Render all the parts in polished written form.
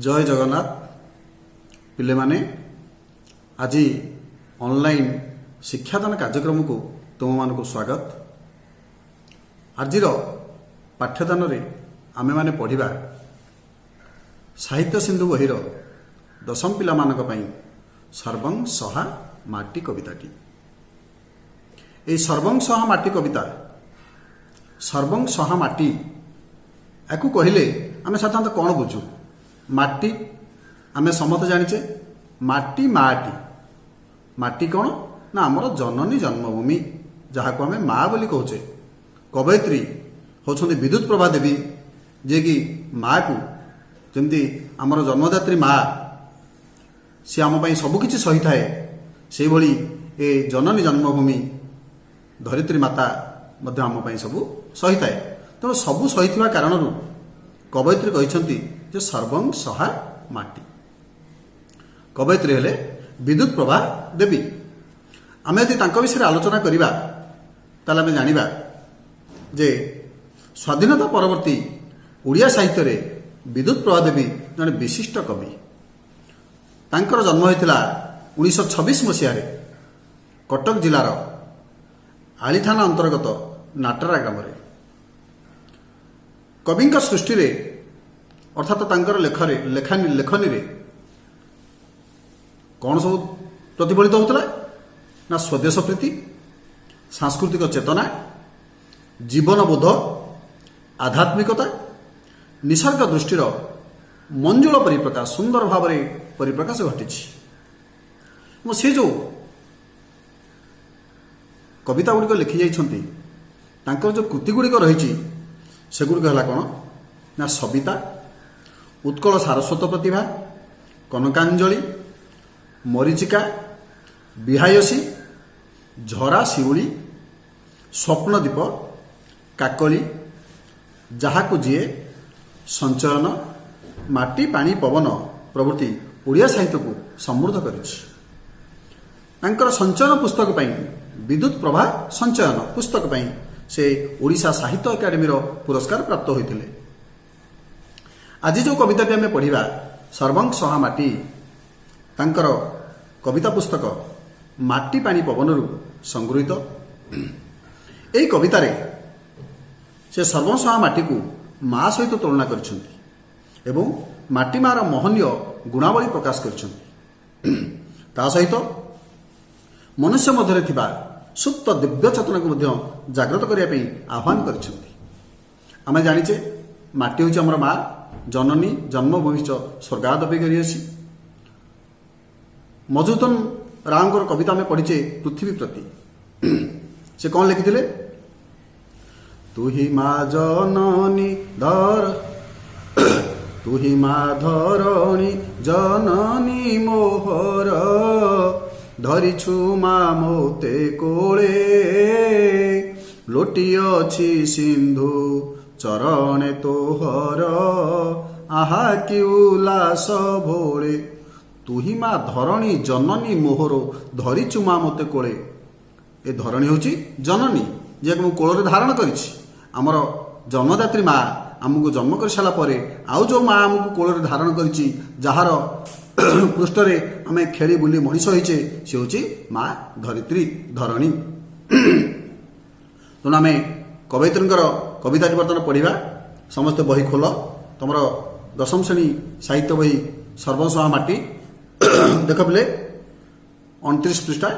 ଜୟ ଜଗନ୍ନାଥ ପିଲାମାନେ। ଆଜି ଅନଲାଇନ୍ ଶିକ୍ଷାଦାନ କାର୍ଯ୍ୟକ୍ରମକୁ ତୁମମାନଙ୍କୁ ସ୍ୱାଗତ। ଆଜିର ପାଠ୍ୟଦାନରେ ଆମେମାନେ ପଢ଼ିବା ସାହିତ୍ୟ ସିନ୍ଧୁ ବହିର ଦଶମ ପିଲାମାନଙ୍କ ପାଇଁ ସର୍ବଂ ସହା ମାଟି କବିତାଟି। ଏହି ସର୍ବଂ ସହା ମାଟି କବିତା, ସର୍ବଂ ସହା ମାଟି, ୟାକୁ କହିଲେ ଆମେ ସାଧାରଣତଃ କ'ଣ ବୁଝୁ? ମାଟି ଆମେ ସମସ୍ତେ ଜାଣିଛେ, ମାଟି ମାଟି। ମାଟି କ'ଣ ନା ଆମର ଜନନୀ ଜନ୍ମଭୂମି, ଯାହାକୁ ଆମେ ମା ବୋଲି କହୁଛେ। କବୟିତ୍ରୀ ହେଉଛନ୍ତି ବିଦ୍ୟୁତ ପ୍ରଭା ଦେବୀ, ଯିଏକି ମାକୁ ଯେମିତି ଆମର ଜନ୍ମଦାତ୍ରୀ ମା, ସିଏ ଆମ ପାଇଁ ସବୁକିଛି ସହିଥାଏ, ସେଇଭଳି ଏ ଜନନୀ ଜନ୍ମଭୂମି ଧରିତ୍ରୀ ମାତା ମଧ୍ୟ ଆମ ପାଇଁ ସବୁ ସହିଥାଏ। ତେଣୁ ସବୁ ସହିଥିବା କାରଣରୁ କବୟିତ୍ରୀ କହିଛନ୍ତି ଯେ ସର୍ବଂ ସହା ମାଟି। କବୟିତ୍ରୀ ହେଲେ ବିଦ୍ୟୁତ ପ୍ରଭା ଦେବୀ। ଆମେ ଯଦି ତାଙ୍କ ବିଷୟରେ ଆଲୋଚନା କରିବା, ତାହେଲେ ଆମେ ଜାଣିବା ଯେ ସ୍ୱାଧୀନତା ପରବର୍ତ୍ତୀ ଓଡ଼ିଆ ସାହିତ୍ୟରେ ବିଦ୍ୟୁତ ପ୍ରଭା ଦେବୀ ଜଣେ ବିଶିଷ୍ଟ କବି। ତାଙ୍କର ଜନ୍ମ ହୋଇଥିଲା 1926 ମସିହାରେ କଟକ ଜିଲ୍ଲାର ଆଳି ଥାନା ଅନ୍ତର୍ଗତ ନାଟରା ଗ୍ରାମରେ। କବିଙ୍କ ସୃଷ୍ଟିରେ, ଅର୍ଥାତ ତାଙ୍କର ଲେଖରେ ଲେଖନୀରେ କ'ଣ ସବୁ ପ୍ରତିଫଳିତ ହେଉଥିଲା ନା ସ୍ୱଦେଶ ପ୍ରୀତି, ସାଂସ୍କୃତିକ ଚେତନା, ଜୀବନବୋଧ, ଆଧ୍ୟାତ୍ମିକତା, ନିସର୍ଗ ଦୃଷ୍ଟିର ମଞ୍ଜୁଳ ପରିପ୍ରକାଶ, ସୁନ୍ଦର ଭାବରେ ପରିପ୍ରକାଶ ଘଟିଛି। ଏବଂ ସେ ଯେଉଁ କବିତା ଗୁଡ଼ିକ ଲେଖି ଯାଇଛନ୍ତି, ତାଙ୍କର ଯେଉଁ କୃତି ଗୁଡ଼ିକ ରହିଛି, ସେଗୁଡ଼ିକ ହେଲା କ'ଣ ନା ସବିତା, ଉତ୍କଳ ସାରସ୍ୱତ ପ୍ରତିଭା, କନକାଞ୍ଜଳି, ମରିଚିକା, ବିହାୟସୀ, ଝରା ଶିଉଳି, ସ୍ୱପ୍ନଦୀପ, କାକଳି, ଯାହାକୁ ଯିଏ, ସଞ୍ଚୟନ, ମାଟି ପାଣି ପବନ ପ୍ରଭୃତି ଓଡ଼ିଆ ସାହିତ୍ୟକୁ ସମୃଦ୍ଧ କରିଛି। ତାଙ୍କର ସଞ୍ଚୟନ ପୁସ୍ତକ ପାଇଁ, ବିଦ୍ୟୁତ ପ୍ରଭା ସଞ୍ଚୟନ ପୁସ୍ତକ ପାଇଁ ସେ ଓଡ଼ିଶା ସାହିତ୍ୟ ଏକାଡେମୀର ପୁରସ୍କାର ପ୍ରାପ୍ତ ହୋଇଥିଲେ। ଆଜି ଯେଉଁ କବିତାଟି ଆମେ ପଢ଼ିବା, ସର୍ବଂ ସହା ମାଟି, ତାଙ୍କର କବିତା ପୁସ୍ତକ ମାଟି ପାଣି ପବନରୁ ସଂଗୃହୀତ। ଏହି କବିତାରେ ସେ ସର୍ବଂସହା ମାଟିକୁ ମା ସହିତ ତୁଳନା କରିଛନ୍ତି ଏବଂ ମାଟି ମାର ମହନୀୟ ଗୁଣାବଳୀ ପ୍ରକାଶ କରିଛନ୍ତି। ତା ସହିତ ମନୁଷ୍ୟ ମଧ୍ୟରେ ଥିବା ସୁପ୍ତ ଦିବ୍ୟ ଚେତନାକୁ ମଧ୍ୟ ଜାଗ୍ରତ କରିବା ପାଇଁ ଆହ୍ୱାନ କରିଛନ୍ତି। ଆମେ ଜାଣିଛେ, ମାଟି ହେଉଛି ଆମର ମା, ଜନନୀ ଜନ୍ମଭୂମିଶ୍ଚ ସ୍ୱର୍ଗାଦପି ଗରୀୟସୀ। ମଧୁସୂଦନ ରାଓଙ୍କର କବିତା ଆମେ ପଢ଼ିଛେ ପୃଥିବୀ ପ୍ରତି। ସେ କ'ଣ ଲେଖିଥିଲେ? ତୁହି ମା ଜନନୀ ଧର, ତୁହି ମା ଧରଣୀ ଜନନୀ ମୋହର, ଧରିଛୁ ମା ମୋତେ କୋଳେ, ଲୋଟିଅଛି ସିନ୍ଧୁ ଚରଣେ ତୋହର, ଆହା କି ଉଲ୍ଲାସ ଭୋଳେ। ତୁହି ମା ଧରଣୀ ଜନନୀ ମୋହର, ଧରିଛୁ ମା ମୋତେ କୋଳେ। ଏ ଧରଣୀ ହେଉଛି ଜନନୀ, ଯିଏକି ମୁଁ କୋଳରେ ଧାରଣ କରିଛି। ଆମର ଜନ୍ମଦାତ୍ରୀ ମା ଆମକୁ ଜନ୍ମ କରିସାରିଲା ପରେ ଆଉ ଯେଉଁ ମା ଆମକୁ କୋଳରେ ଧାରଣ କରିଛି, ଯାହାର ପୃଷ୍ଠରେ ଆମେ ଖେଳି ବୁଲି ମଣିଷ ହେଇଛେ, ସେ ହେଉଛି ମା ଧରିତ୍ରୀ, ଧରଣୀ। ତେଣୁ ଆମେ କବୟିତ୍ରୀଙ୍କର କବିତାଟି ବର୍ତ୍ତମାନ ପଢ଼ିବା। ସମସ୍ତେ ବହି ଖୋଲ। ତମର ଦଶମ ଶ୍ରେଣୀ ସାହିତ୍ୟ ବହି ସର୍ବଂସହା ମାଟି ଦେଖ ପିଲେ, 29 ପୃଷ୍ଠା।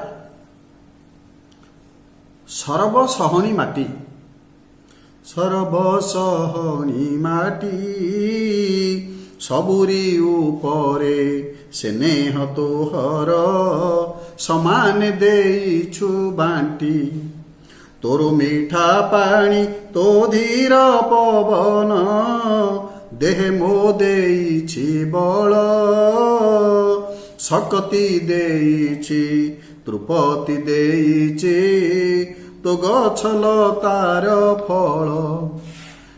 ସର୍ବସହଣୀ ମାଟି। ସର୍ବସହଣୀ ମାଟି, ସବୁରି ଉପରେ ସ୍ନେହ ତୋହର, ସମାନ ଦେଇଛୁ ବାଣ୍ଟି। ତୋର ମିଠା ପାଣି, ତୋ ଧୀର ପବନ, ଦେହେ ମୋ ଦେଇଛି ବଳ, ଶକତି ଦେଇଛି, ତୃପତି ଦେଇଛି ତୋ ଗଛ ଲତାର ଫଳ।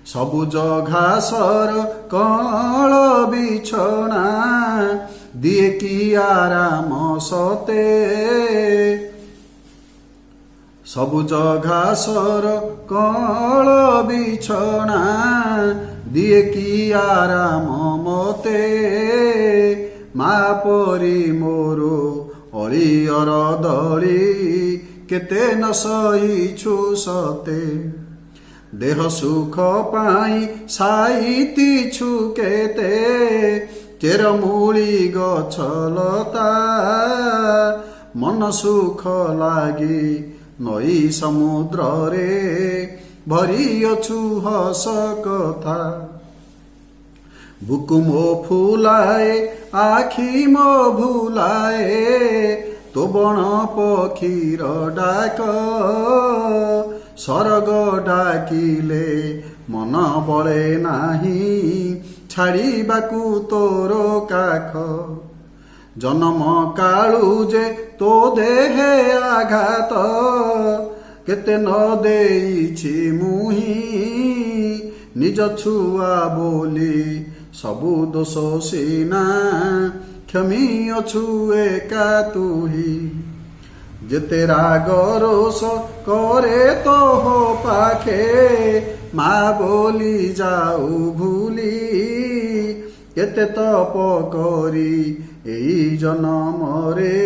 ସବୁଜ ଘାସର କଅଁଳ ବିଛଣା ଦିଏ କି ଆରାମ ସତେ। ସବୁଜ ଘାସର କଅଁଳ ବିଛଣା ଦିଏ କି ଆରାମ ମତେ। ପରି ମୋର ଅଳିଅର ଦଳି କେତେ ନ ସହିଛୁ ସତେ। ଦେହ ସୁଖ ପାଇଁ ସାଇତିଛୁ କେତେ ଚେରମୂଳି ଗଛ ଲତା, ମନ ସୁଖ ଲାଗି ନଈ ସମୁଦ୍ରରେ ଭରିଅଛୁ ହସ କଥା। ବୁକୁ ମୋ ଫୁଲାଏ, ଆଖି ମୋ ଭୁଲାଏ ତୋ ବଣ ପକ୍ଷୀର ଡାକ, ସରଗ ଡାକିଲେ ମନ ବଳେ ନାହିଁ ଛାଡ଼ିବାକୁ ତୋର କାଖ। ଜନମ କାଳୁ ଯେ ତୋ ଦେହେ ଆଘାତ କେତେ ନ ଦେଇଛି ମୁହିଁ, ନିଜ ଛୁଆ ବୋଲି ସବୁ ଦୋଷ ସିନା କ୍ଷମି ଅଛୁ ଏକା ତୁହି। ଯେତେ ରାଗ ରୋଷ କରେ ତୋହ ପାଖେ ମା ବୋଲି ଯାଉ ଭୁଲି, କେତେ ତପ କରି ଏଇ ଜନମରେ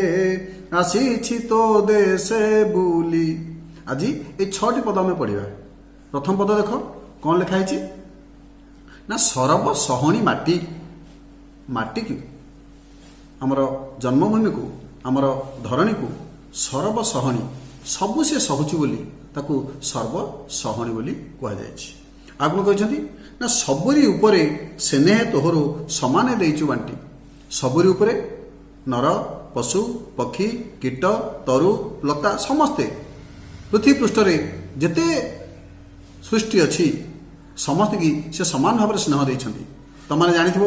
ଆସିଛି ତୋ ଦେଶେ ବୁଲି। ଆଜି ଏଇ ଛଅଟି ପଦ ଆମେ ପଢିବା। ପ୍ରଥମ ପଦ ଦେଖ କଣ ଲେଖା ହେଇଛି ନା, ସରବ ସହଣୀ ମାଟି। ମାଟିକୁ, ଆମର ଜନ୍ମଭୂମିକୁ, ଆମର ଧରଣୀକୁ ସରବ ସହଣୀ, ସବୁ ସେ ସହୁଛି ବୋଲି ତାକୁ ସର୍ବ ସହଣୀ ବୋଲି କୁହାଯାଇଛି। ଆଉ କଣ କହିଛନ୍ତି ନା, ସବୁରି ଉପରେ ସେନେହ ତୋହରୁ ସମାନେ ଦେଇଛୁ ବାଣ୍ଟି। ସବୁରି ଉପରେ ନର, ପଶୁ, ପକ୍ଷୀ, କୀଟ, ତରୁ, ଲତା, ସମସ୍ତେ ପୃଥିବୀ ପୃଷ୍ଠରେ ଯେତେ ସୃଷ୍ଟି ଅଛି ସମସ୍ତଙ୍କୁ ସେ ସମାନ ଭାବରେ ସ୍ନେହ ଦେଇଛନ୍ତି। ତମାନେ ଜାଣିଥିବ,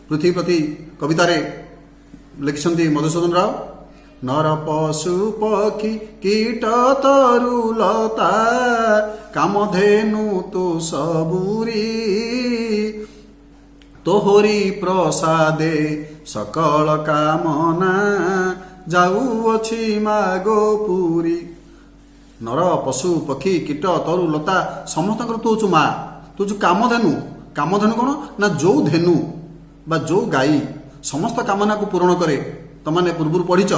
ପୃଥିବୀ ପ୍ରତି କବିତାରେ ଲେଖିଛନ୍ତି ମଧୁସୂଦନ ରାଓ, ନର ପଶୁ ପକ୍ଷୀ କୀଟ ତରୁ ଲତା କାମଧେନୁ ତୁ ସବୁରି, ତୋହରି ପ୍ରସାଦେ ସକଳ କାମନା ଯାଉଅଛି ମାଗୋ ପୁରୀ। ନର, ପଶୁ, ପକ୍ଷୀ, କୀଟ, ତରୁ, ଲତା ସମସ୍ତଙ୍କର ତୁ ହଉଛୁ ମା, ତୁ ହଉଛୁ କାମଧେନୁ। କାମଧେନୁ କଣ ନା, ଯୋଉ ଧେନୁ ବା ଯୋଉ ଗାଈ ସମସ୍ତ କାମନାକୁ ପୂରଣ କରେ। ତମାନେ ପୂର୍ବରୁ ପଢିଛ,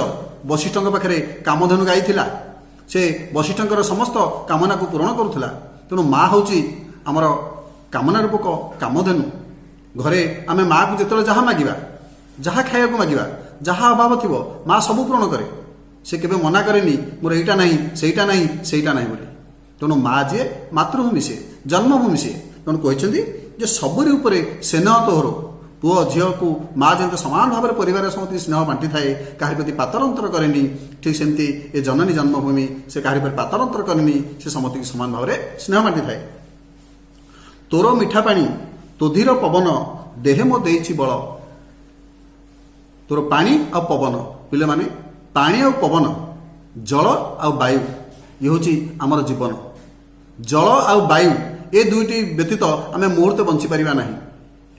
ବଶିଷ୍ଠଙ୍କ ପାଖରେ କାମଧେନୁ ଗାଈ ଥିଲା, ସେ ବଶିଷ୍ଠଙ୍କର ସମସ୍ତ କାମନାକୁ ପୂରଣ କରୁଥିଲା। ତେଣୁ ମା ହେଉଛି ଆମର କାମନା ରୂପକ କାମଧେନୁ। ଘରେ ଆମେ ମାକୁ ଯେତେବେଳେ ଯାହା ମାଗିବା, ଯାହା ଖାଇବାକୁ ମାଗିବା, ଯାହା ଅଭାବ ଥିବ, ମା ସବୁ ପୂରଣ କରେ। ସେ କେବେ ମନା କରେନି ମୋର ଏଇଟା ନାହିଁ, ସେଇଟା ନାହିଁ, ସେଇଟା ନାହିଁ ବୋଲି। ତେଣୁ ମା ଯିଏ, ମାତୃଭୂମି ସିଏ, ଜନ୍ମଭୂମି ସିଏ। ତେଣୁ କହିଛନ୍ତି ଯେ ସବୁରି ଉପରେ ସ୍ନେହ ତୋହର। ପୁଅ ଝିଅକୁ ମା ଯେମିତି ସମାନ ଭାବରେ ପରିବାର ସମସ୍ତଙ୍କୁ ସ୍ନେହ ବାଣ୍ଟିଥାଏ, କାହାରି ପ୍ରତି ପାତର ଅନ୍ତର କରେନି, ଠିକ୍ ସେମିତି ଏ ଜନନୀ ଜନ୍ମଭୂମି, ସେ କାହାରି ପ୍ରତି ପାତର ଅନ୍ତର କରେନି, ସେ ସମସ୍ତଙ୍କୁ ସମାନ ଭାବରେ ସ୍ନେହ ବାଣ୍ଟିଥାଏ। ତୋର ମିଠା ପାଣି ତୋଧିର ପବନ ଦେହେ ମୋ ଦେଇଛି ବଳ। ତୋର ପାଣି ଆଉ ପବନ, ପିଲାମାନେ, ପାଣି ଆଉ ପବନ, ଜଳ ଆଉ ବାୟୁ, ଇଏ ହେଉଛି ଆମର ଜୀବନ। ଜଳ ଆଉ ବାୟୁ ଏ ଦୁଇଟି ବ୍ୟତୀତ ଆମେ ମୁହୂର୍ତ୍ତେ ବଞ୍ଚିପାରିବା ନାହିଁ।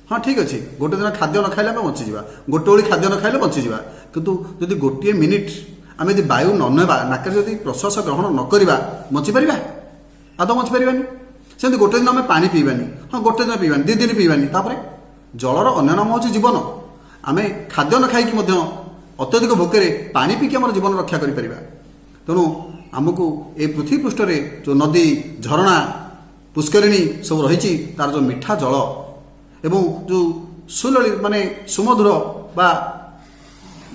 ହଁ, ଠିକ୍ ଅଛି, ଗୋଟେ ଦିନ ଖାଦ୍ୟ ନ ଖାଇଲେ ଆମେ ବଞ୍ଚିଯିବା, ଗୋଟେ ଓଳି ଖାଦ୍ୟ ନ ଖାଇଲେ ବଞ୍ଚିଯିବା। କିନ୍ତୁ ଯଦି ଗୋଟିଏ ମିନିଟ୍ ଆମେ ଯଦି ବାୟୁ ନ ନେବା, ନାକରେ ଯଦି ପ୍ରଶ୍ୱାସ ଗ୍ରହଣ ନ କରିବା, ବଞ୍ଚିପାରିବା? ଆଦୌ ବଞ୍ଚିପାରିବାନି। ସେମିତି ଗୋଟେ ଦିନ ଆମେ ପାଣି ପିଇବାନି, ହଁ, ଗୋଟେ ଦିନ ପିଇବାନି, 2 ଦିନ ପିଇବାନି, ତାପରେ ଜଳର ଅନ୍ୟ ନାମ ହେଉଛି ଜୀବନ। ଆମେ ଖାଦ୍ୟ ନ ଖାଇକି ମଧ୍ୟ ଅତ୍ୟଧିକ ଭୋକରେ ପାଣି ପିଇକି ଆମର ଜୀବନ ରକ୍ଷା କରିପାରିବା। ତେଣୁ ଆମକୁ ଏ ପୃଥିବୀ ପୃଷ୍ଠରେ ଯେଉଁ ନଦୀ, ଝରଣା, ପୁଷ୍କରିଣୀ ସବୁ ରହିଛି, ତାର ଯେଉଁ ମିଠା ଜଳ ଏବଂ ଯେଉଁ ସୁଲଳି ମାନେ ସୁମଧୁର ବା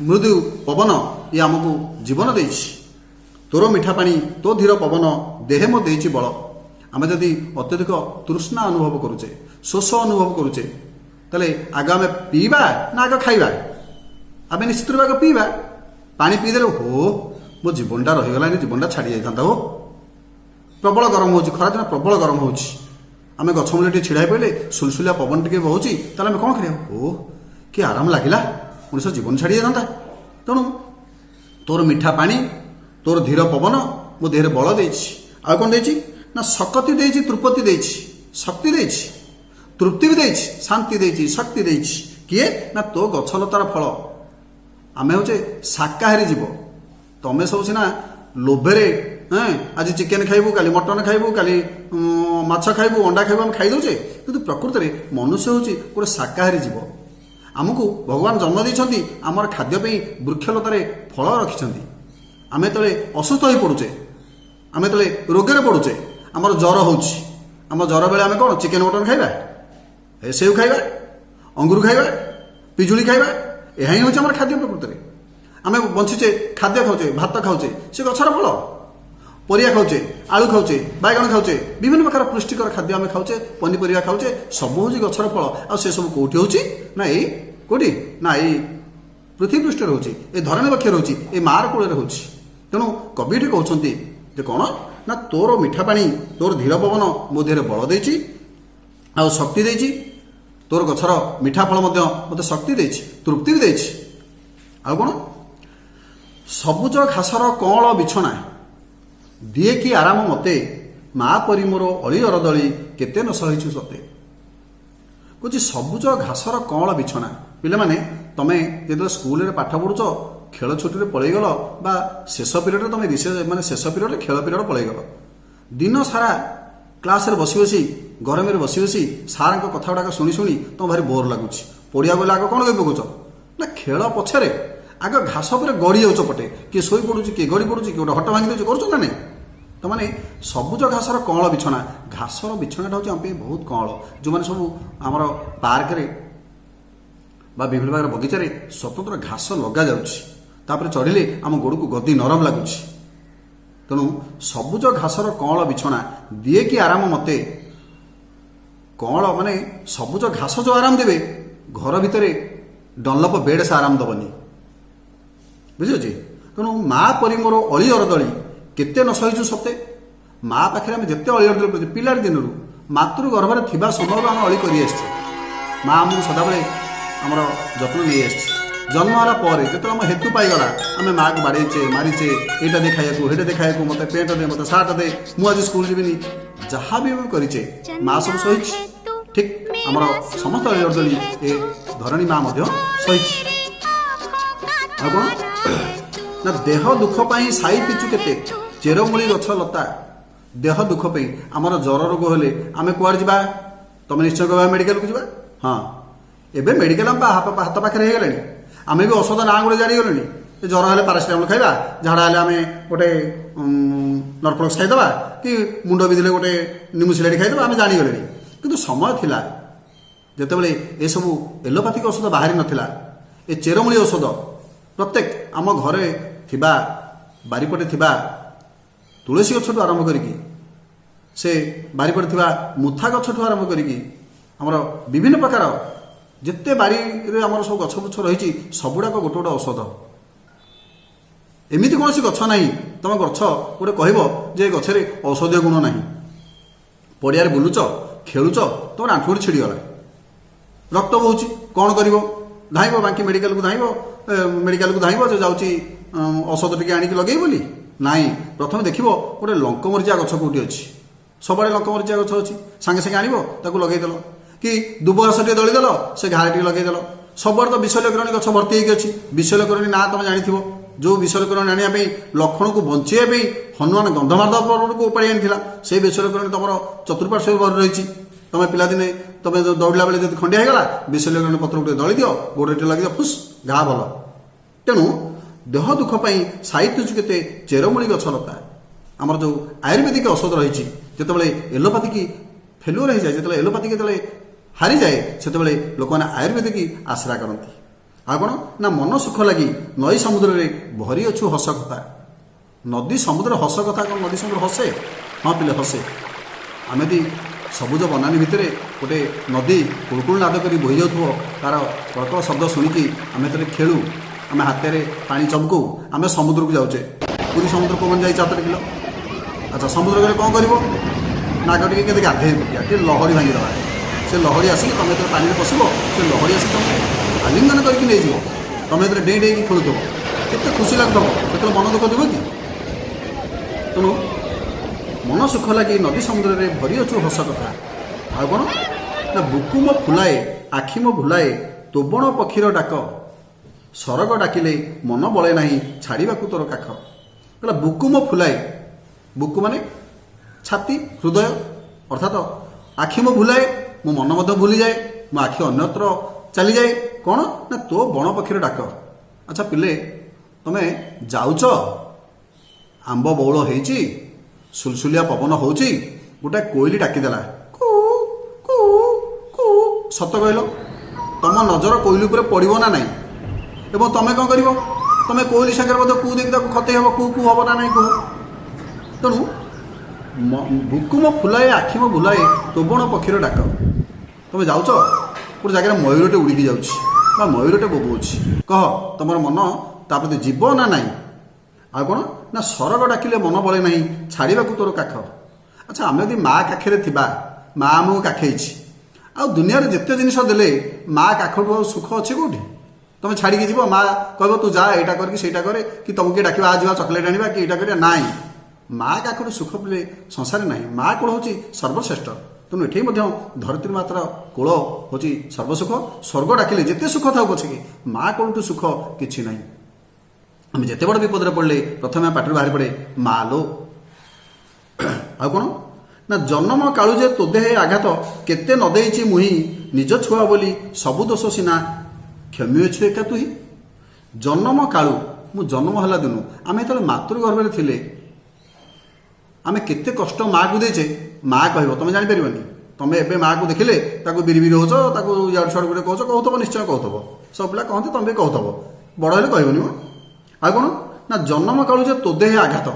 ମୃଦୁ ପବନ, ଇଏ ଆମକୁ ଜୀବନ ଦେଇଛି। ତୋର ମିଠା ପାଣି ତୋ ଧୀର ପବନ ଦେହେ ମୋ ଦେଇଛି ବଳ। ଆମେ ଯଦି ଅତ୍ୟଧିକ ତୃଷ୍ଣା ଅନୁଭବ କରୁଛେ, ଶୋଷ ଅନୁଭବ କରୁଛେ, ତାହେଲେ ଆଗ ଆମେ ପିଇବା ନା ଆଗ ଖାଇବା? ଆମେ ନିଶ୍ଚିତ ରୂପେ ଆଗ ପିଇବା। ପାଣି ପିଇଦେଲେ ହୋ ମୋ ଜୀବନଟା ରହିଗଲାନି, ଜୀବନଟା ଛାଡ଼ି ଯାଇଥାନ୍ତା। ହୋ, ପ୍ରବଳ ଗରମ ହେଉଛି, ଖରାଦିନ ପ୍ରବଳ ଗରମ ହେଉଛି, ଆମେ ଗଛ ମୂଳେ ଟିକେ ଛିଡ଼ା ହେଇ ପଡ଼ିଲେ ସୁଲସୁଲିଆ ପବନ ଟିକେ ବହୁଛି, ତାହେଲେ ଆମେ କ'ଣ କରିବା? ଓ କି ଆରାମ ଲାଗିଲା, ମଣିଷ ଜୀବନ ଛାଡ଼ି ଯାଇଥାନ୍ତା। ତେଣୁ ତୋର ମିଠା ପାଣି ତୋର ଧୀର ପବନ ମୋ ଦେହରେ ବଳ ଦେଇଛି। ଆଉ କ'ଣ ଦେଇଛି ନା, ଶକତି ଦେଇଛି, ତୃପ୍ତି ଦେଇଛି, ଶକ୍ତି ଦେଇଛି, ତୃପ୍ତି ବି ଦେଇଛି, ଶାନ୍ତି ଦେଇଛି, ଶକ୍ତି ଦେଇଛି। କିଏ ନା ତୋ ଗଛଲତାର ଫଳ। ଆମେ ହଉଛେ ଶାକାହାରୀ ଜୀବ। ତମେ ସବୁ ସିନା ଲୋଭରେ ଆଜି ଚିକେନ ଖାଇବୁ, କାଲି ମଟନ ଖାଇବୁ, କାଲି ମାଛ ଖାଇବୁ, ଅଣ୍ଡା ଖାଇବୁ, ଆମେ ଖାଇଦେଉଛେ। କିନ୍ତୁ ପ୍ରକୃତରେ ମନୁଷ୍ୟ ହେଉଛି ଗୋଟେ ଶାକାହାରୀ ଜୀବ। ଆମକୁ ଭଗବାନ ଜନ୍ମ ଦେଇଛନ୍ତି, ଆମର ଖାଦ୍ୟ ପାଇଁ ବୃକ୍ଷଲତାରେ ଫଳ ରଖିଛନ୍ତି। ଆମେ ଯେତେବେଳେ ଅସୁସ୍ଥ ହୋଇ ପଡ଼ୁଛେ, ଆମେ ଯେତେବେଳେ ରୋଗରେ ପଡ଼ୁଛେ, ଆମର ଜ୍ୱର ହେଉଛି, ଆମ ଜ୍ୱର ବେଳେ ଆମେ କ'ଣ ଚିକେନ ମଟନ ଖାଇବା, ଏ ସେଉ ଖାଇବା, ଅଙ୍ଗୁର ଖାଇବା, ପିଜୁଳି ଖାଇବା? ଏହା ହିଁ ହେଉଛି ଆମର ଖାଦ୍ୟ। ପ୍ରକୃତରେ ଆମେ ବଞ୍ଚିଛେ, ଖାଦ୍ୟ ଖାଉଛେ, ଭାତ ଖାଉଛେ, ସେ ଗଛର ଫଳ। ପରିବା ଖାଉଛେ, ଆଳୁ ଖାଉଛେ, ବାଇଗଣ ଖାଉଛେ, ବିଭିନ୍ନ ପ୍ରକାର ପୁଷ୍ଟିକର ଖାଦ୍ୟ ଆମେ ଖାଉଛେ, ପନିପରିବା ଖାଉଛେ, ସବୁ ହେଉଛି ଗଛର ଫଳ। ଆଉ ସେ ସବୁ କୋଉଠି ହେଉଛି ନା ଏଇ କୋଉଠି ନା ଏଇ ପୃଥିବୀ ପୃଷ୍ଠରେ ହେଉଛି, ଏ ଧରଣୀ ବକ୍ଷରେ ହେଉଛି, ଏ ମାର କୂଳରେ ହେଉଛି। ତେଣୁ କବି ଏଠି କହୁଛନ୍ତି ଯେ କ'ଣ ନା ତୋର ମିଠା ପାଣି, ତୋର ଧୀର ପବନ ମୋ ଦେହରେ ବଳ ଦେଇଛି ଆଉ ଶକ୍ତି ଦେଇଛି। ତୋର ଗଛର ମିଠା ଫଳ ମଧ୍ୟ ମୋତେ ଶକ୍ତି ଦେଇଛି, ତୃପ୍ତି ବି ଦେଇଛି। ଆଉ କ'ଣ? ସବୁଜ ଘାସର କଅଁଳ ବିଛଣା ଦିଏ କି ଆରାମ ମତେ, ମା ପରି ମୋର ଅଳି ଅରଦଳି କେତେ ନ ସହିଛୁ ସତେ। କହୁଛି ସବୁଜ ଘାସର କଅଁଳ ବିଛଣା। ପିଲାମାନେ, ତମେ ଯେତେବେଳେ ସ୍କୁଲରେ ପାଠ ପଢୁଛ, ଖେଳ ଛୁଟିରେ ପଳେଇଗଲ ବା ଶେଷ ପିରିୟଡ଼ରେ ତମେ ରିସେସ୍ ମାନେ ଶେଷ ପିରିୟଡ଼ରେ ଖେଳ ପିରିୟଡ଼ ପଳେଇଗଲ, ଦିନ ସାରା କ୍ଲାସରେ ବସି ବସି, ଗରମରେ ବସି ବସି, ସାର୍ଙ୍କ କଥା ଗୁଡ଼ାକ ଶୁଣି ଶୁଣି ତମ ଭାରି ବୋର୍ ଲାଗୁଛି। ପଡ଼ିଆ ଗଲେ ଆଗ କ'ଣ କହି ପକଉଛ ନା ଖେଳ ପଛରେ ଆଗ ଘାସ ଉପରେ ଗଡ଼ି ଯାଉଛ ପଟେ। କିଏ ଶୋଇ ପଡୁଛି, କିଏ ଗଡ଼ି ପଡୁଛି, କିଏ ଗୋଟେ ହଟ ଭାଙ୍ଗି ଦେଉଛି, କରୁଛ ନା ନାଇଁ? ତାମାନେ ସବୁଜ ଘାସର କଅଁଳ ବିଛଣା, ଘାସର ବିଛଣାଟା ହେଉଛି ଆମ ପାଇଁ ବହୁତ କଅଁଳ। ଯେଉଁମାନେ ସବୁ ଆମର ପାର୍କରେ ବା ବିଭିନ୍ନ ପ୍ରକାର ବଗିଚାରେ ସ୍ୱତନ୍ତ୍ର ଘାସ ଲଗାଯାଉଛି, ତାପରେ ଚଢ଼ିଲେ ଆମ ଗୋଡ଼କୁ ଗଦି ନରମ ଲାଗୁଛି। ତେଣୁ ସବୁଜ ଘାସର କଅଁଳ ବିଛଣା ଦିଏ କି ଆରାମ ମତେ। କଅଁଳ ମାନେ ସବୁଜ ଘାସ ଯେଉଁ ଆରାମ ଦେବେ, ଘର ଭିତରେ ଡନଲପ ବେଡ୍ ସେ ଆରାମ ଦେବନି, ବୁଝିଅଛି? ତେଣୁ ମା ପରି ମୋର ଅଳି ଅରଦଳି କେତେ ନ ସହିଛୁ ସତେ। ମା ପାଖରେ ଆମେ ଯେତେ ଅଳି ଅରଦଳି କରୁଛୁ, ପିଲାଟି ଦିନରୁ ମାତୃ ଗର୍ଭରେ ଥିବା ସମୟରୁ ଆମେ ଅଳି କରି ଆସିଛୁ। ମା ଆମକୁ ସଦାବେଳେ ଆମର ଯତ୍ନ ନେଇ ଆସିଛି। ଜନ୍ମ ହେଲା ପରେ ଯେତେବେଳେ ଆମ ହେତୁ ପାଇଗଲା, ଆମେ ମାଆକୁ ବାଡ଼େଇଛେ, ମାରିଛେ, ଏଇଟା ଦେ ଖାଇବାକୁ, ସେଇଟା ଦେ ଖାଇବାକୁ, ମୋତେ ପେଣ୍ଟ ଦେ, ମୋତେ ସାର୍ଟ ଦେ, ମୁଁ ଆଜି ସ୍କୁଲ ଯିବିନି, ଯାହା ବି ଆମେ କରିଛେ, ମା ସବୁ ସହିଛି। ଠିକ୍ ଆମର ସମସ୍ତ ଅଳି ଅରଦଳି ଏ ଧରଣୀ ମା ମଧ୍ୟ ସହିଛି। ଆଉ କ'ଣ ନା ଦେହ ଦୁଃଖ ପାଇଁ ସାଇତିଛୁ କେତେ ଚେରମୂଳି ଗଛ ଲତା। ଦେହ ଦୁଃଖ ପାଇଁ, ଆମର ଜ୍ୱର ରୋଗ ହେଲେ ଆମେ କୁଆଡ଼େ ଯିବା? ତମେ ନିଶ୍ଚୟ କହିବା ମେଡ଼ିକାଲକୁ ଯିବା। ହଁ, ଏବେ ମେଡ଼ିକାଲ ଆମ ହାତ ପାଖରେ ହେଇଗଲାଣି। ଆମେ ବି ଔଷଧ ନାଁ ଗୁଡ଼େ ଜାଣିଗଲେଣି। ଏ ଜ୍ୱର ହେଲେ ପାରାସିଟାମଲ ଖାଇବା, ଝାଡ଼ା ହେଲେ ଆମେ ଗୋଟେ ନରପ୍ରୋକ୍ସ ଖାଇଦେବା କି ମୁଣ୍ଡ ବିନ୍ଧିଲେ ଗୋଟେ ନିମୁସିଲାଡ଼ି ଖାଇଦେବା, ଆମେ ଜାଣିଗଲେଣି। କିନ୍ତୁ ସମୟ ଥିଲା ଯେତେବେଳେ ଏସବୁ ଏଲୋପାଥିକ ଔଷଧ ବାହାରି ନଥିଲା, ଏ ଚେରମୂଳି ଔଷଧ ପ୍ରତ୍ୟେକ ଆମ ଘରେ ଥିବା, ବାରିପଟେ ଥିବା ତୁଳସୀ ଗଛଠୁ ଆରମ୍ଭ କରିକି, ସେ ବାରିପଟେ ଥିବା ମୁଥା ଗଛଠୁ ଆରମ୍ଭ କରିକି, ଆମର ବିଭିନ୍ନ ପ୍ରକାର ଯେତେ ବାରିରେ ଆମର ସବୁ ଗଛ ବୁଛ ରହିଛି, ସବୁଗୁଡ଼ାକ ଗୋଟେ ଗୋଟେ ଔଷଧ। ଏମିତି କୌଣସି ଗଛ ନାହିଁ, ତମ ଗଛ ଗୋଟେ କହିବ ଯେ ଏ ଗଛରେ ଔଷଧୀୟ ଗୁଣ ନାହିଁ। ପଡ଼ିଆରେ ବୁଲୁଛ, ଖେଳୁଛ, ତମର ଆଣ୍ଠୁ ଗୋଡ଼ି ଛିଡ଼ିଗଲା, ରକ୍ତ ବହୁଛି, କ'ଣ କରିବ? ଧାଇଁବ ବାଙ୍କି ମେଡ଼ିକାଲକୁ, ଧାଇଁବ ମେଡ଼ିକାଲକୁ ଧାଇଁବ ଯେ ଯାଉଛି ଔଷଧ ଟିକେ ଆଣିକି ଲଗେଇବ ବୋଲି? ନାଇଁ, ପ୍ରଥମେ ଦେଖିବ ଗୋଟେ ଲଙ୍କମରିଚା ଗଛ କୋଉଠି ଅଛି। ସବୁଆଡ଼େ ଲଙ୍କମରିଚା ଗଛ ଅଛି। ସାଙ୍ଗେ ସାଙ୍ଗେ ଆଣିବ, ତାକୁ ଲଗେଇଦେଲ କି ଦୁବ ଘାସ ଟିକେ ଦଳିଦେଲ, ସେ ଘାରେ ଟିକେ ଲଗେଇଦେଲ। ସବୁଆଡ଼େ ତ ବିଶଲ୍ୟକରଣୀ ଗଛ ଭର୍ତ୍ତି ହେଇକି ଅଛି। ବିଶଲ୍ୟକରଣୀ ନାଁ ତମେ ଜାଣିଥିବ, ଯୋଉ ବିଶଲ୍ୟକରଣୀ ଆଣିବା ପାଇଁ, ଲକ୍ଷ୍ମଣକୁ ବଞ୍ଚେଇବା ପାଇଁ ହନୁମାନ ଗନ୍ଧମାର୍ଦ୍ଦନ ପର୍ବତକୁ ଉପାଡ଼ି ଆଣିଥିଲା, ସେଇ ବିଶଲ୍ୟକରଣୀ ତମର ଚତୁଃପାର୍ଶ୍ୱରେ ଭରି ରହିଛି। ତମେ ପିଲାଦିନେ ତମେ ଯୋଉ ଦୌଡ଼ିଲା ବେଳେ ଯଦି ଖଣ୍ଡିଆ ହେଇଗଲା, ବିଶଲ୍ୟକରଣୀ ପତ୍ର ଟିକେ ଦଳି ଦିଅ, ଗୋଡ଼ରେ ଟିକେ ଲଗେଇଦିଅ, ଫୁସ୍, ଘା ଭଲ। ତେଣୁ ଦେହ ଦୁଃଖ ପାଇଁ ସାଇତିଛୁ କେତେ ଚେରମୂଳି ଗଛ ଲତା। ଆମର ଯୋଉ ଆୟୁର୍ବେଦିକ ଔଷଧ ରହିଛି, ଯେତେବେଳେ ଏଲୋପାଥିକି ଫେଲୁଅର ହେଇଯାଏ, ଯେତେବେଳେ ଏଲୋପାଥିକ ଯେତେବେଳେ ହାରିଯାଏ, ସେତେବେଳେ ଲୋକମାନେ ଆୟୁର୍ବେଦିକ ଆଶ୍ରା କରନ୍ତି। ଆଉ କ'ଣ ନା ମନ ସୁଖ ଲାଗି ନଈ ସମୁଦ୍ରରେ ଭରି ଅଛୁ ହସ କଥା। ନଦୀ ସମୁଦ୍ର ହସ କଥା କ'ଣ? ନଦୀ ସମୁଦ୍ର ହସେ? ହଁ ପିଲେ, ହସେ। ଆମେ ଯଦି ସବୁଜ ବନାନୀ ଭିତରେ ଗୋଟେ ନଦୀ କୁଳୁକୁଳୁ ନାଦ କରି ବୋହି ଯାଉଥିବ, ତାର କଳକଳ ଶବ୍ଦ ଶୁଣିକି ଆମେ ଯେତେବେଳେ ଖେଳୁ, ଆମେ ହାତରେ ପାଣି ଚମକଉ। ଆମେ ସମୁଦ୍ରକୁ ଯାଉଛେ, ପୁରୀ ସମୁଦ୍ର କୋଉମାନେ ଯାଇଛ ହାତରେ କିଲ? ଆଚ୍ଛା, ସମୁଦ୍ର ଗଲେ କ'ଣ କରିବ ନା ଆଗ ଟିକେ କେତେ ଗାଧେଇ ପକିଆ, ଟିକେ ଲହଡ଼ି ଭାଙ୍ଗିଦେବା। ସେ ଲହଡ଼ି ଆସିକି ତମେ ଯେତେବେଳେ ପାଣିରେ ପଶିବ, ସେ ଲହଡ଼ି ଆସିକି ତମକୁ ଆଲିଙ୍ଗନ କରିକି ନେଇଯିବ। ତମେ ଯେତେବେଳେ ଡେଇଁ ଡେଇଁକି ଖେଳୁଥିବ, କେତେ ଖୁସି ଲାଗୁଥିବ। ସେତେବେଳେ ମନ ଦୁଃଖ ଥିବ କି? ତେଣୁ ମନ ସୁଖ ଲାଗି ନଦୀ ସମୁଦ୍ରରେ ଭରି ଅଛୁ ହସ କଥା। ଆଉ କ'ଣ ନା ବୁକୁ ମୋ ଫୁଲାଏ, ଆଖି ମୋ ଭୁଲାଏ ତୋବଣ ପକ୍ଷୀର ଡାକ, ସରଗ ଡାକିଲେ ମନ ବଳେ ନାହିଁ ଛାଡ଼ିବାକୁ ତୋର କାଖ। କହିଲା ବୁକୁ ମୋ ଫୁଲାଏ, ବୁକୁ ମାନେ ଛାତି, ହୃଦୟ, ଅର୍ଥାତ ଆଖି ମୋ ଭୁଲାଏ, ମୋ ମନ ମଧ୍ୟ ଭୁଲିଯାଏ, ମୋ ଆଖି ଅନ୍ୟତ୍ର ଚାଲିଯାଏ। କ'ଣ ନା ତୋ ବଣ ପକ୍ଷୀର ଡାକ। ଆଚ୍ଛା ପିଲେ, ତମେ ଯାଉଛ, ଆମ୍ବ ବଉଳ ହେଇଛି, ସୁଲସୁଲିଆ ପବନ ହଉଛି, ଗୋଟେ କୋଇଲି ଡାକିଦେଲା କୁ କୁ କୁ। ସତ କହିଲ, ତମ ନଜର କୋଇଲି ଉପରେ ପଡ଼ିବ ନା ନାହିଁ? ଏବଂ ତମେ କ'ଣ କରିବ? ତମେ କୋଇଲି ସାଙ୍ଗରେ ମଧ୍ୟ କୁ ଦେଇକି ତାକୁ ଖତେଇ ହେବ, କୁ କୁ ହବ ନା ନାହିଁ କୁହ? ତେଣୁ ବୁକୁମ ଫୁଲାଏ, ଆଖିମ ବୁଲାଏ ତୋ ବଣ ପକ୍ଷୀର ଡାକ। ତମେ ଯାଉଛ, ଗୋଟେ ଜାଗାରେ ମୟୂରଟେ ଉଡ଼ିକି ଯାଉଛି ବା ମୟୂରଟେ ବୋବଉଛି, କହ ତମର ମନ ତା ପ୍ରତି ଯିବ ନା ନାହିଁ? ଆଉ କ'ଣ ନା ସରଗ ଡାକିଲେ ମନ ବଳେ ନାହିଁ ଛାଡ଼ିବାକୁ ତୋର କାଖ। ଆଚ୍ଛା, ଆମେ ଯଦି ମା କାଖରେ ଥିବା, ମା ଆମକୁ କାଖେଇଛି, ଆଉ ଦୁନିଆରେ ଯେତେ ଜିନିଷ ଦେଲେ ମା କାଖଠୁ ଆଉ ସୁଖ ଅଛି କୋଉଠି? ତମେ ଛାଡ଼ିକି ଯିବ? ମା କହିବ ତୁ ଯା, ଏଇଟା କରିକି ସେଇଟା କରେ, କି ତମକୁ କିଏ ଡାକିବ ଆ ଯିବା ଚକୋଲେଟ୍ ଆଣିବା କି ଏଇଟା କରିବା? ନାହିଁ, ମା କାଖଠୁ ସୁଖ ପିଲେ ସଂସାରରେ ନାହିଁ। ମା କୋଳ ହେଉଛି ସର୍ବଶ୍ରେଷ୍ଠ। ତେଣୁ ଏଠି ମଧ୍ୟ ଧରିତ୍ରୀ ମାତାର କୋଳ ହେଉଛି ସର୍ବସୁଖ। ସ୍ୱର୍ଗ ଡାକିଲେ ଯେତେ ସୁଖ ଥାଉ ପଛକେ ମା କୋଳଠୁ ସୁଖ କିଛି ନାହିଁ। ଆମେ ଯେତେ ବଡ଼ ବିପଦରେ ପଡ଼ିଲେ ପ୍ରଥମେ ପାଟିରୁ ବାହାରି ପଡ଼େ ମା ଲୋ। ଆଉ କ'ଣ ନା ଜନ୍ମ କାଳୁ ଯେ ତୋ ଦେହେ ଆଘାତ କେତେ ନ ଦେଇଛି ମୁହିଁ, ନିଜ ଛୁଆ ବୋଲି ସବୁ ଦୋଷ ସିନା କ୍ଷମିଅଛୁ ଏକା ତୁହି। ଜନ୍ମ କାଳୁ, ମୁଁ ଜନ୍ମ ହେଲା ଦିନୁ, ଆମେ ଯେତେବେଳେ ମାତୃଗର୍ଭରେ ଥିଲେ ଆମେ କେତେ କଷ୍ଟ ମାଆକୁ ଦେଇଛେ ମା କହିବ, ତମେ ଜାଣିପାରିବନି। ତମେ ଏବେ ମାଆକୁ ଦେଖିଲେ ତାକୁ ବିରି ବିରି ହଉଛ, ତାକୁ ଇଆଡ଼ୁ ସିଆଡ଼ୁ ଗୋଟେ କହୁଛ, କହୁଥିବ, ନିଶ୍ଚୟ କହୁଥିବ। ସବୁ ପିଲା କହନ୍ତି, ତମେ ବି କହୁଥିବ, ବଡ଼ ହେଲେ କହିବନି ମ। ଆଉ କ'ଣ ନା ଜନ୍ମ କାଳୁ ଯେ ତୋ ଦେହେ ଆଘାତ,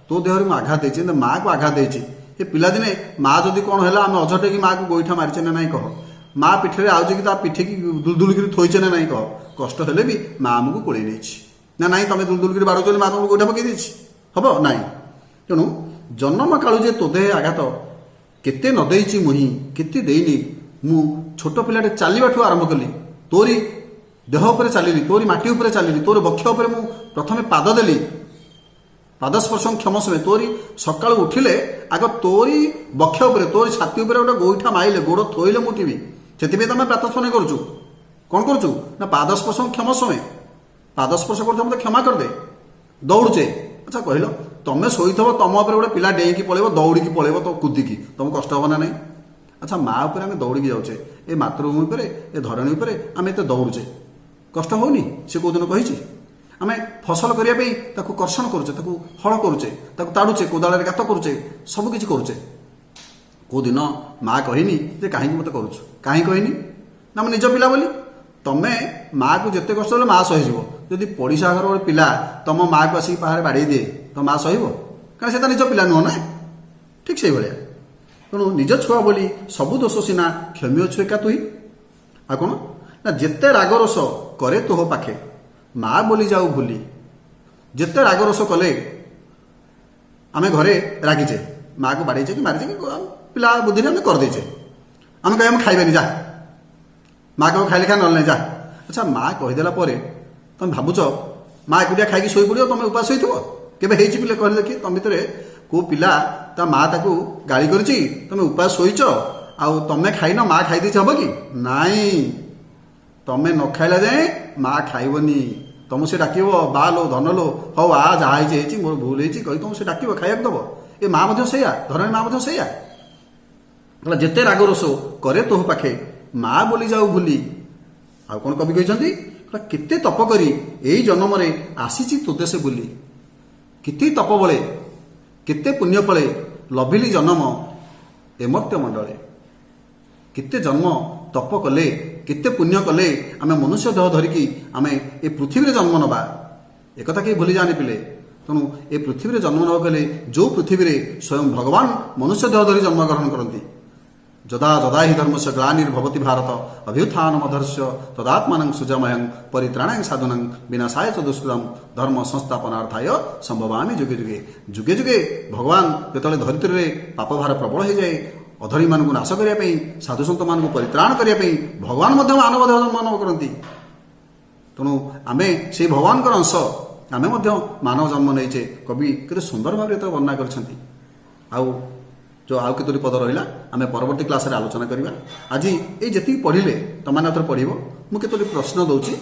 ତୋ ଦେହରେ ମୁଁ ଆଘାତ ଦେଇଛି, କିନ୍ତୁ ମାଆକୁ ଆଘାତ ଦେଇଛି। ଏ ପିଲାଦିନେ ମା ଯଦି କ'ଣ ହେଲା ଆମେ ଅଝଟେଇକି ମାଆକୁ ଗୋଇଠା ମାରିଛେ ନା ନାହିଁ କହ? ମା ପିଠିରେ ଆଉଜିକି ତା ପିଠିକି ଦୁଲଦୁଲ କରି ଥୋଇଛେ ନା ନାହିଁ କହ? କଷ୍ଟ ହେଲେ ବି ମା ଆମକୁ କୋଳେଇ ନେଇଛି ନା ନାହିଁ? ତମେ ଦୁଲଦୁଲ କରି ବାଡ଼ଉଛ ବୋଲି ମା ତମକୁ ଗୋଇଠା ପକେଇ ଦେଇଛି ହବ ନାହିଁ। ତେଣୁ ଜନ୍ମ କାଳୁ ଯେ ତୋ ଦେହେ ଆଘାତ କେତେ ନ ଦେଇଛି ମୁହିଁ, କେତେ ଦେଇନି ମୁଁ। ଛୋଟ ପିଲାଟେ ଚାଲିବାଠୁ ଆରମ୍ଭ କଲି, ତୋରି ଦେହ ଉପରେ ଚାଲିଲି, ତୋରି ମାଟି ଉପରେ ଚାଲିଲି, ତୋର ବକ୍ଷ ଉପରେ ମୁଁ ପ୍ରଥମେ ପାଦ ଦେଲି। ପାଦସ୍ପର୍ଶ କ୍ଷମସ୍ୱ ମେ। ତୋରି ସକାଳୁ ଉଠିଲେ ଆଗ ତୋରି ବକ୍ଷ ଉପରେ, ତୋରି ଛାତି ଉପରେ ଗୋଟେ ଗୋଇଠା ମାଇଲେ, ଗୋଡ଼ ଥୋଇଲେ ମୁଁ ଉଠିବି। ସେଥିପାଇଁ ତମେ ପ୍ରାତଃସ୍ମରଣ କରୁଛୁ। କ'ଣ କରୁଛୁ ନା ପାଦସ୍ପର୍ଶ କ୍ଷମସ୍ୱ ମେ, ପାଦସ୍ପର୍ଶ କରୁଥିବ, ମୋତେ କ୍ଷମା କରିଦେ। ଦୌଡୁଛେ। ଆଚ୍ଛା କହିଲ, ତମେ ଶୋଇଥିବ, ତମ ଉପରେ ଗୋଟେ ପିଲା ଡେଇଁକି ପଳେଇବ, ଦୌଡ଼ିକି ପଳେଇବ ତ କୁଦିକି, ତମକୁ କଷ୍ଟ ହବ ନା ନାହିଁ? ଆଚ୍ଛା, ମା ଉପରେ ଆମେ ଦୌଡ଼ିକି ଯାଉଛେ, ଏ ମାତୃଭୂମି ଉପରେ, ଏ ଧରଣୀ ଉପରେ ଆମେ ଏତେ ଦୌଡୁଛେ, କଷ୍ଟ ହଉନି? ସେ କୋଉଦିନ କହିଛି? ଆମେ ଫସଲ କରିବା ପାଇଁ ତାକୁ କର୍ଷଣ କରୁଛେ, ତାକୁ ହଳ କରୁଛେ, ତାକୁ ତାଡୁଛେ, କୋଦାଳରେ ଗାତ କରୁଛେ, ସବୁ କିଛି କରୁଛେ। କୋଉ ଦିନ ମା କହିନି ଯେ କାହିଁକି ମୋତେ କରୁଛୁ? କାହିଁ କହିନି ନା ଆମ ନିଜ ପିଲା ବୋଲି। ତମେ ମାଆକୁ ଯେତେ କଷ୍ଟ ହେଲେ ମା ସହିଯିବ। ଯଦି ପଡ଼ିଶା ଘର ଗୋଟେ ପିଲା ତମ ମାଆକୁ ଆସିକି ପାହାରେ ବାଡ଼େଇ ଦିଏ, ତ ମା ସହିବ? କାରଣ ସେ ତା ନିଜ ପିଲା ନୁହଁ ନା। ଠିକ୍ ସେଇଭଳିଆ। ତେଣୁ ନିଜ ଛୁଆ ବୋଲି ସବୁ ଦୋଷ ସିନା କ୍ଷମିଅଛୁ ଏକା ତୁହି। ଆଉ କ'ଣ ନା ଯେତେ ରାଗ ରୋଷ କରେ ତୋହ ପାଖେ ମା ବୋଲି ଯାଉ ଭୁଲି। ଯେତେ ରାଗ ରୋଷ କଲେ, ଆମେ ଘରେ ରାଗିଛେ, ମାଆକୁ ବାଡ଼େଇଛେ କି ମାରିଛେ କି ପିଲା ବୁଦ୍ଧିରେ ଆମେ କରିଦେଇଛେ, ଆମେ କହିବା ଆମେ ଖାଇବାନି ଯା। ମା କହିବ ଖାଇଲେ ଖା, ନହେଲେ ନାହିଁ ଯା। ଆଚ୍ଛା, ମା କହିଦେଲା ପରେ ତମେ ଭାବୁଛ ମା ଏକୁଟିଆ ଖାଇକି ଶୋଇପଡ଼ିବ, ତମେ ଉପାସ ଶୋଇଥିବ? କେବେ ହେଇଛି ପିଲେ କହିଲେ ଦେଖି, ତମ ଭିତରେ କୋଉ ପିଲା ତା ମା ତାକୁ ଗାଳି କରିଛି, ତମେ ଉପାସ ଶୋଇଛ ଆଉ ତମେ ଖାଇନ, ମା ଖାଇ ଦେଇଛି, ହବ କି ନାଇଁ? ତମେ ନ ଖାଇଲା ଯାଏଁ ମା ଖାଇବନି। ତମକୁ ସେ ଡାକିବ, ବା ଲୋ, ଧନ ଲୋ, ହଉ ଆ, ଯାହା ହେଇଛି ହେଇଛି, ମୋର ଭୁଲ ହେଇଛି କହି ତମକୁ ସେ ଡାକିବ, ଖାଇବାକୁ ଦବ। ଏ ମା ମଧ୍ୟ ସେଇଆ, ଧରଣୀ ମା ମଧ୍ୟ ସେଇଆ। କହିଲା ଯେତେ ରାଗ ରୋଷ କରେ ତୋହ ପାଖେ ମା ବୋଲି ଯାଉ ଭୁଲି। ଆଉ କ'ଣ କବି କହିଛନ୍ତି? କହିଲା କେତେ ତପ କରି ଏଇ ଜନ୍ମରେ ଆସିଛି ତୋ ଦେଶେ ବୁଲି। କେତେ ତପ ବଳେ, କେତେ ପୁଣ୍ୟ ଫଳେ ଲଭିଲି ଜନ୍ମ ଏ ମର୍ତ୍ତ୍ୟ ମଣ୍ଡଳେ। କେତେ ଜନ୍ମ ତପ କଲେ, କେତେ ପୁଣ୍ୟ କଲେ ଆମେ ମନୁଷ୍ୟ ଦେହ ଧରିକି ଆମେ ଏ ପୃଥିବୀରେ ଜନ୍ମ ନେବା, ଏକଥା କେହି ଭୁଲି ଯାଆନି ପିଲେ। ତେଣୁ ଏ ପୃଥିବୀରେ ଜନ୍ମ ନେବାକୁ ହେଲେ, ଯେଉଁ ପୃଥିବୀରେ ସ୍ୱୟଂ ଭଗବାନ ମନୁଷ୍ୟ ଦେହ ଧରି ଜନ୍ମଗ୍ରହଣ କରନ୍ତି, ଯଦା ଯଦା ହି ଧର୍ମସ୍ୟ ଗ୍ଲାନିର୍ଭବତି ଭାରତ ଅଭ୍ୟୁତ୍ଥାନମ ଅଧର୍ମସ୍ୟ ତଦାତ୍ମାନଂ ସୃଜାମ୍ୟହଂ ପରିତ୍ରାଣାୟ ସାଧୂନାଂ ବିନାଶାୟ ଚ ଦୁଷ୍କୃତାଂ ଧର୍ମ ସଂସ୍ଥାପନାର୍ଥାୟ ସମ୍ଭବାମି ଯୁଗେ ଯୁଗେ। ଯୁଗେ ଯୁଗେ ଭଗବାନ ଯେତେବେଳେ ଧରିତ୍ରୀରେ ପାପଭାର ପ୍ରବଳ ହେଇଯାଏ, ଅଧର୍ମୀମାନଙ୍କୁ ନାଶ କରିବା ପାଇଁ, ସାଧୁସନ୍ଥମାନଙ୍କୁ ପରିତ୍ରାଣ କରିବା ପାଇଁ ଭଗବାନ ମଧ୍ୟ ମାନବ ଦେହ ଜନ୍ମ କରନ୍ତି। ତେଣୁ ଆମେ ସେଇ ଭଗବାନଙ୍କର ଅଂଶ, ଆମେ ମଧ୍ୟ ମାନବ ଜନ୍ମ ନେଇଛେ। କବି କେତେ ସୁନ୍ଦର ଭାବରେ ତାକୁ ବର୍ଣ୍ଣନା କରିଛନ୍ତି। ଆଉ ଯେଉଁ ଆଉ କେତୋଟି ପଦ ରହିଲା ଆମେ ପରବର୍ତ୍ତୀ କ୍ଲାସରେ ଆଲୋଚନା କରିବା। ଆଜି ଏଇ ଯେତିକି ପଢ଼ିଲେ ତମମାନେ ଆଉଥରେ ପଢ଼ିବ। ମୁଁ କେତୋଟି ପ୍ରଶ୍ନ ଦେଉଛି,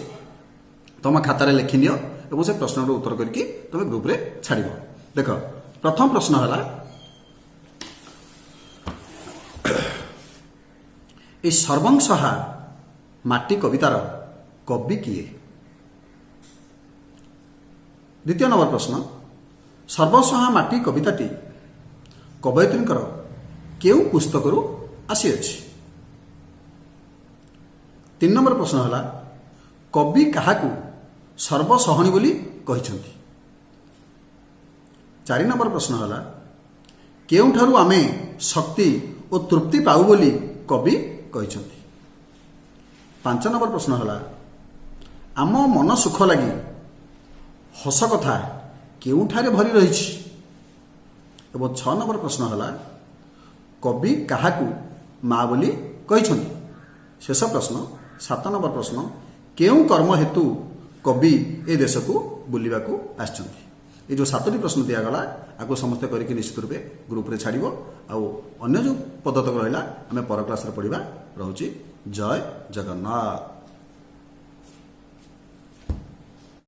ତମ ଖାତାରେ ଲେଖିନିଅ ଏବଂ ସେ ପ୍ରଶ୍ନର ଉତ୍ତର କରିକି ତମେ ଗ୍ରୁପରେ ଛାଡ଼ିବ। ଦେଖ, ପ୍ରଥମ ପ୍ରଶ୍ନ ହେଲା, ଏଇ ସର୍ବଂସହା ମାଟି କବିତାର କବି କିଏ? ଦ୍ୱିତୀୟ ନମ୍ବର ପ୍ରଶ୍ନ, ସର୍ବସହା ମାଟି କବିତାଟି କବୟିତ୍ରୀଙ୍କର କେଉଁ ପୁସ୍ତକରୁ ଆସିଅଛି? ତିନି ନମ୍ବର ପ୍ରଶ୍ନ ହେଲା, କବି କାହାକୁ ସର୍ବସହଣୀ ବୋଲି କହିଛନ୍ତି? ଚାରି ନମ୍ବର ପ୍ରଶ୍ନ ହେଲା, କେଉଁଠାରୁ ଆମେ ଶକ୍ତି ଓ ତୃପ୍ତି ପାଉ ବୋଲି କବି କହିଛନ୍ତି? ପାଞ୍ଚ ନମ୍ବର ପ୍ରଶ୍ନ ହେଲା, ଆମ ମନ ସୁଖ ଲାଗି ହସ କଥା କେଉଁଠାରେ ଭରି ରହିଛି? ଏବଂ ଛଅ ନମ୍ବର ପ୍ରଶ୍ନ ହେଲା, କବି କାହାକୁ ମା ବୋଲି କହିଛନ୍ତି? ଶେଷ ପ୍ରଶ୍ନ, ସାତ ନମ୍ବର ପ୍ରଶ୍ନ, କେଉଁ କର୍ମ ହେତୁ କବି ଏ ଦେଶକୁ ବୁଲିବାକୁ ଆସିଛନ୍ତି? ଏ ଯେଉଁ ସାତଟି ପ୍ରଶ୍ନ ଦିଆଗଲା, ଆକୁ ସମସ୍ତେ କରିକି ନିଶ୍ଚିତ ରୂପେ ଗ୍ରୁପରେ ଛାଡ଼ିବ। ଆଉ ଅନ୍ୟ ଯେଉଁ ପଦତକ ରହିଲା, ଆମେ ପର କ୍ଲାସରେ ପଢ଼ିବା। ରହୁଛି, ଜୟ ଜଗନ୍ନାଥ।